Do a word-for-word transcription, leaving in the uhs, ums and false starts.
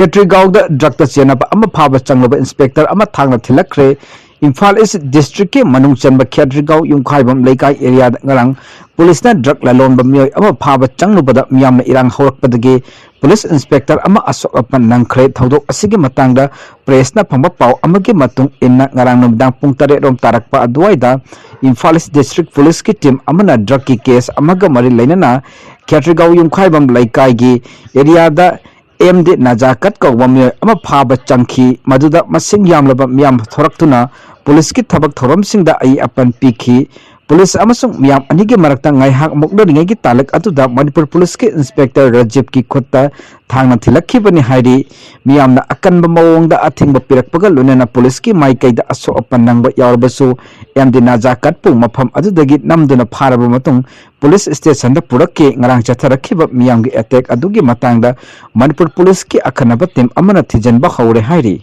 ꯈꯦꯇ꯭ꯔꯤꯒꯥꯎꯗ ꯗ꯭ꯔꯒꯇ ꯆꯦꯟꯅꯕ ꯑꯃ ꯐꯥꯕ ꯆꯪꯂꯨꯕ ꯏꯟꯁꯄꯦꯛꯇꯔ ꯑꯃ ꯊꯥꯡꯅ ꯊꯤꯜꯂꯛꯈ꯭ꯔꯦ꯫ ꯏꯝꯐꯥꯜ ꯏꯁ ꯗꯤꯁꯇ꯭ꯔꯤꯛꯀꯤ ꯃꯅꯨꯡ ꯆꯟꯕ ꯈꯦꯇ꯭ꯔꯤꯒꯥꯎ ꯌꯨꯝꯈꯥꯏꯕꯝ ꯂꯩꯀꯥꯏ ꯑꯦꯔꯤꯌꯥꯗ ꯉꯔꯥꯡ ꯄꯨꯂꯤꯁꯅ ꯗ꯭ꯔꯒ ꯂꯂꯣꯟꯕ ꯃꯤꯑꯣꯏ ꯑꯃ ꯐꯥꯕ ꯆꯪꯂꯨꯕꯗ ꯃꯤꯌꯥꯝꯅ ꯏꯔꯥꯡ ꯍꯧꯔꯛꯄꯗꯒꯤ ꯄꯨꯂꯤꯁ ꯏꯟꯁꯄꯦꯛꯇꯔ ꯑꯃ ꯑꯁꯣꯛ ꯑꯄꯟ ꯅꯪꯈ꯭ꯔꯦ꯫ ꯊꯧꯗꯣꯛ ꯑꯁꯤꯒꯤ ꯃꯇꯥꯡꯗ ꯄ꯭ꯔꯦꯁꯅ ꯐꯪꯕ ꯄꯥꯎ ꯑꯃꯒꯤ ꯃꯇꯨꯡ ꯏꯟꯅ, ꯉꯔꯥꯡ ꯅꯨꯃꯤꯗꯥꯡ ꯄꯨꯡ ꯇꯔꯦꯠ ꯔꯣꯝ ꯇꯥꯔꯛꯄ ꯑꯗꯨꯋꯥꯏꯗ ꯏꯝꯐꯥꯜ ꯏꯁ ꯗꯤꯁꯇ꯭ꯔꯤꯛ ꯄꯨꯂꯤꯁꯀꯤ ꯇꯤꯝ ꯑꯃꯅ ꯗ꯭ꯔꯒꯀꯤ ꯀꯦꯁ ꯑꯃꯒ ꯃꯔꯤ ꯂꯩꯅꯅ ꯈꯦꯇ꯭ꯔꯤꯒꯥꯎ ꯌꯨꯝꯈꯥꯏꯕꯝ ꯂꯩꯀꯥꯏꯒꯤ ꯑꯦꯔꯤꯌꯥꯗ ꯑꯦꯝ ꯗꯤ ꯅꯖꯥꯀꯠ ꯀꯧꯕ ꯃꯤꯑꯣꯏ ꯑꯃ ꯐꯥꯕ ꯆꯪꯈꯤ꯫ ꯃꯗꯨꯗ ꯃꯁꯤꯡ ꯌꯥꯝꯂꯕ ꯃꯤꯌꯥꯝ ꯊꯣꯔꯛꯇꯨꯅ ꯄꯨꯂꯤꯁꯀꯤ ꯊꯕꯛ ꯊꯧꯔꯝꯁꯤꯡꯗ ꯑꯏ ꯑꯄꯟ ꯄꯤꯈꯤ꯫ ꯄꯨꯂꯤꯁ ꯑꯃꯁꯨꯡ ꯃꯤꯌꯥꯝ ꯑꯅꯤꯒꯤ ꯃꯔꯛꯇ ꯉꯥꯏꯍꯥꯛ ꯃꯨꯛꯅꯔꯤꯉꯩꯒꯤ ꯇꯥꯂꯛ ꯑꯗꯨꯗ ꯃꯅꯤꯄꯨꯔ ꯄꯨꯂꯤꯁꯀꯤ ꯏꯟꯁꯄꯦꯛꯇꯔ ꯔꯥꯖꯤꯕꯀꯤ ꯈꯨꯠꯇ ꯊꯥꯡꯅ ꯊꯤꯜꯂꯛꯈꯤꯕꯅꯤ ꯍꯥꯏꯔꯤ꯫ ꯃꯤꯌꯥꯝꯅ ꯑꯀꯟꯕ ꯃꯑꯣꯡꯗ ꯑꯊꯤꯡꯕ ꯄꯤꯔꯛꯄꯒ ꯂꯣꯏꯅꯅ ꯄꯨꯂꯤꯁꯀꯤ ꯃꯥꯏꯀꯩꯗ ꯑꯁꯣꯛ ꯑꯄꯟ ꯅꯪꯕ ꯌꯥꯎꯔꯕꯁꯨ, ꯑꯦꯝ ꯗꯤ ꯅꯖꯥꯀꯠꯄꯨ ꯃꯐꯝ ꯑꯗꯨꯗꯒꯤ ꯅꯝꯗꯨꯅ ꯐꯥꯔꯕ ꯃꯇꯨꯡ ꯄꯨꯂꯤꯁ ꯁ꯭ꯇꯦꯁꯟꯗ ꯄꯨꯔꯛꯈꯤ꯫ ꯉꯔꯥꯡ ꯆꯠꯊꯔꯛꯈꯤꯕ ꯃꯤꯌꯥꯝꯒꯤ ꯑꯦꯇꯦꯛ ꯑꯗꯨꯒꯤ ꯃꯇꯥꯡꯗ ꯃꯅꯤꯄꯨꯔ ꯄꯨꯂꯤꯁꯀꯤ ꯑꯈꯟꯅꯕ ꯇꯤꯝ ꯑꯃꯅ ꯊꯤꯖꯤꯟꯕ ꯍꯧꯔꯦ ꯍꯥꯏꯔꯤ꯫